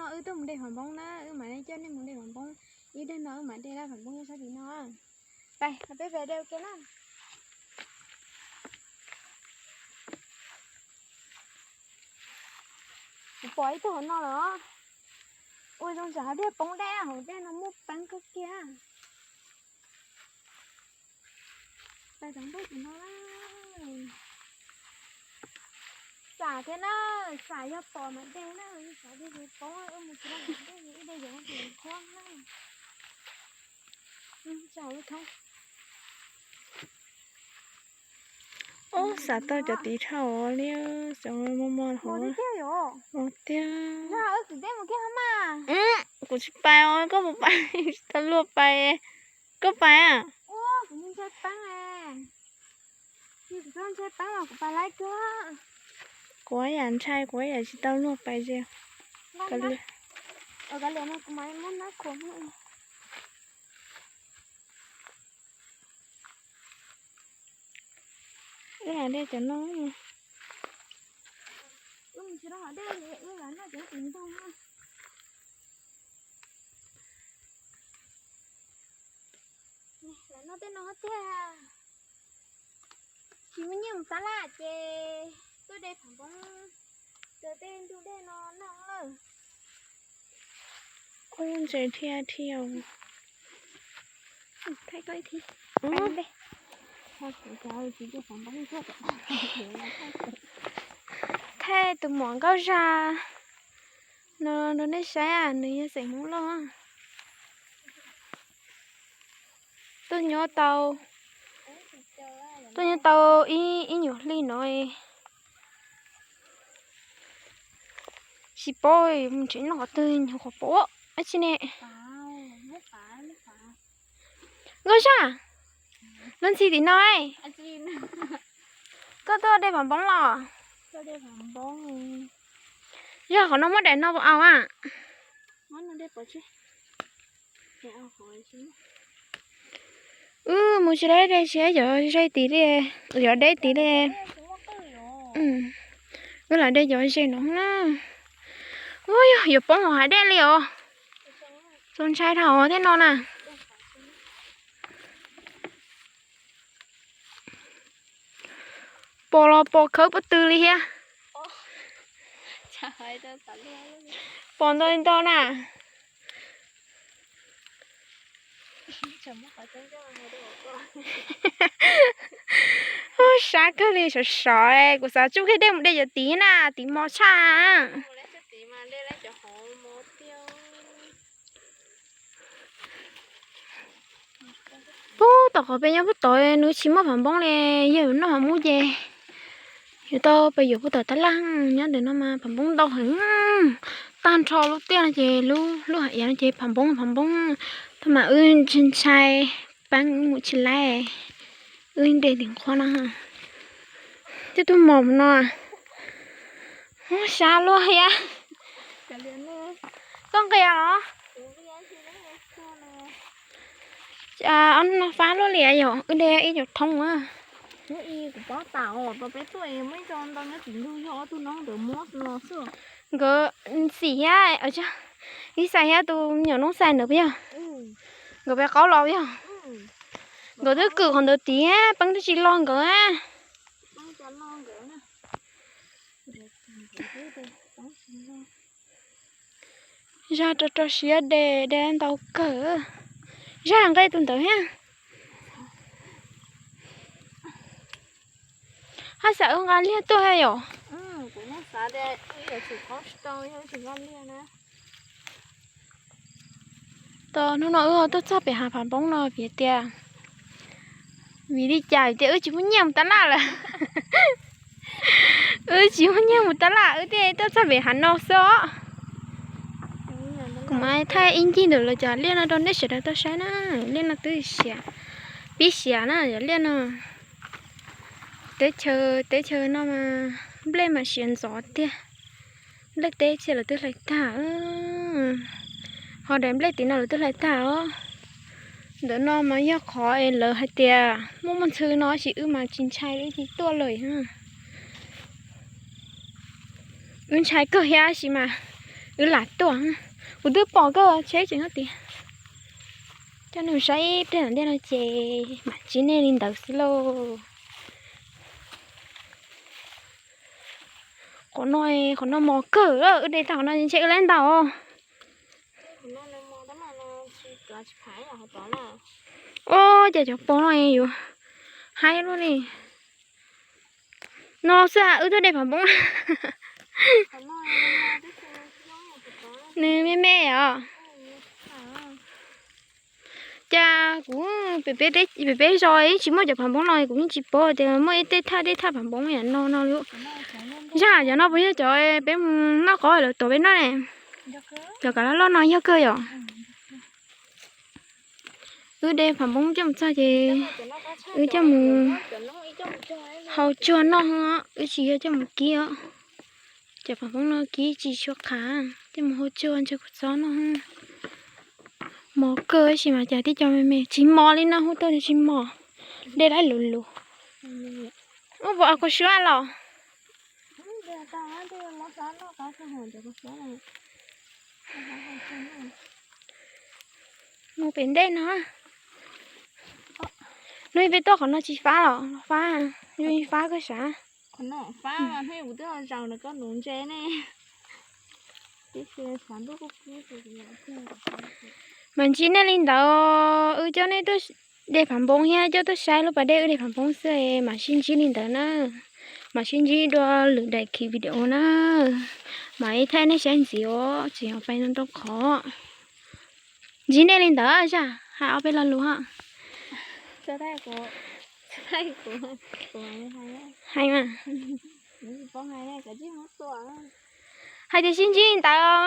Wb tuaj mus de pham npoob na, wb mam li coj nej mus de pham npoob. Ib daig no wb mam de laj pham npoob nyob sab tim no. Pais, peb pais de ua ke na. Kuv pom ib tug hauv no lawm os. Ua zoo tsam hav dej poob dej, hauv dej no muaj peeb kawg kiag. Pais tom ntej tim no na. Xam thiab na, xam yog pom mam de na, xav de ces poob, wb mus tsis tau mam de, ib de yuav mus qhuab na. Ub, xav tau cov tid dhau li, cov mos mos hov tiag. Kuv tsis pais os, koj puas pais? Tsis tau luag pais. Koj pais a? Kuv yam ntshai, kuv yam tsis tau luag pais ze. Wb lam de cov no. Lam noj tej no tiag. Tsis muaj nyiaj mus tab laj ces tuaj de pham npoob, ces tej ntug dej no noj lawm. Ub, ntses dhia dhia. Thaij tus muam nkauj zag no rau nej saib, nws yog xeem Hmoob Lauj. Tuaj nyob tau, tuaj nyob tau ib nyuag hli no. Tsis paub mus nrhiav noj qhov twg nyuag qhov pom dab tsi ne. Nkauj zag, lub ntxhi tim no. Koj tuaj de pham npoob los? Yog qhov no muab daim no puas au a? Wb mus tsis deb de tsis yog ze tid li, yog deb tid li. Wb lam de cov ze no na. Ua yog yuav poob hauv hav dej li os. Txaus ntshai dhau thiab no na. Pos los pos khawb pob tw li thiab. Pos ntau ntau na. Sab kawg li, sov sov, kuv xav tsuj kiag dej mus de cov tid na, tid mos tshaj. Puag tom qhov peb nyob puag tod nws tsis muaj pham npoob li, yog yuav noj pham npoob ces yuav tau pes yuav puag tom tab laj. Nyob ntawm no mas pham npoob ntau heev, tag nrho lub tiaj no ces lub lub hais iav no ces pham npoob pham npoob. Thaum mas wb ntshai ntshai peeb wb mus tsis laib, wb de tim nqhuab no. Twb tuaj mos no, sab luaj thiab. Koj nqis los? Ob no fab luaj li yom, wb de ib co thoob a. Nkawd xim thiab, ib xais thiab tus me nyuam noob xais ntawd puas yog? Nkawd peb qaub los puas yog? Nkawd twb kwm qhov ntawd tid, peeb twb tsis log nkawd. Zag rau rau siab de, de ntau kawg. Zag nqe tus ntawd thiab. Haj xav wb nqa liag tuaj thiab yom? Tos hnub no wb ho tuaj txog pem hav pham npoob no vim tias, vim li cas tias wb tsis muaj nyiaj mus tab laj lawm. Wb tsis muaj nyiaj mus tab laj, wb thiaj tuaj txog pem hav no xwb os. Kuv mam thaij ib ncig ntawm lawv cov liaj no rau nej sawv daws tau saib na. Liaj no twb siav, pib siav na yog liaj no. Teb chaws, teb chaws no mas nplej mas siav ntxov tiag. Nplej teb chaws lawv twb hlais tag, ho daim nplej tid no lawv twb hlais tag os. Ntawm no mas yog qhov es lawv hais tias muaj muaj ntxhw no tab sis wb mas tsis ntshai, wb tsis tuaj lawm. Wb ntshai kawg thiab sis mas Wb lam tuaj, kuv twb pom koj tsheb tseem nyob tiag. Coj nej mus saib ib pliag tom ntej no ces mam ntsib nej li ntawd xwb lauj. Qhov no, qhov no mos kawg, wb de tag qhov no ntshe wb lab ntau. Ua cas cov pos no yuav haib luaj li. No xwb wb twb de phav npoob. Nws me me os. Cas kuv pem peb zos yeej tsis muaj cov phav npoob no, kuv yeej tsis paub tias muaj ib tej thaj tej thaj phav npoob yam no no li. Zaj cov no puas yog cov peb mus noj qos lawv tuav peb noj ne? Cov kav loj loj no yog kawg yom? Wb de phav npoob coj mus txog ces wb coj mus hau tsuag noj, wb tsis yog coj mus kib os. Cov phav npoob no kib tsis tshua qab, coj mus hau tsuag ntshe kuv txob noj. Mos kawg tab sis mas cas tib co me me tsis mos li no, hu tuaj tsis mos. De laib lus lus. Ub, puas kua suab los? Mus pem ntej no. Hnub peb tuaj qhov no tsis fab los fab, fab koj sav. Mam ntsib nej li ntawd, wb coj nej tuaj de phav npoob thiab coj tuaj saib lub pas dej wb de phav npoob xwb, mam sib ntsib li ntawd na. Mam sib ntsib dua lwm daim khiv video na. Mam ib thaij nej saib ntxiv os, tseem yuav pais rau qhov. Ntsib nej li ntawd zaj, hais ob peb lo lus. Hais mas, hais tias sib ntsib li ntawd.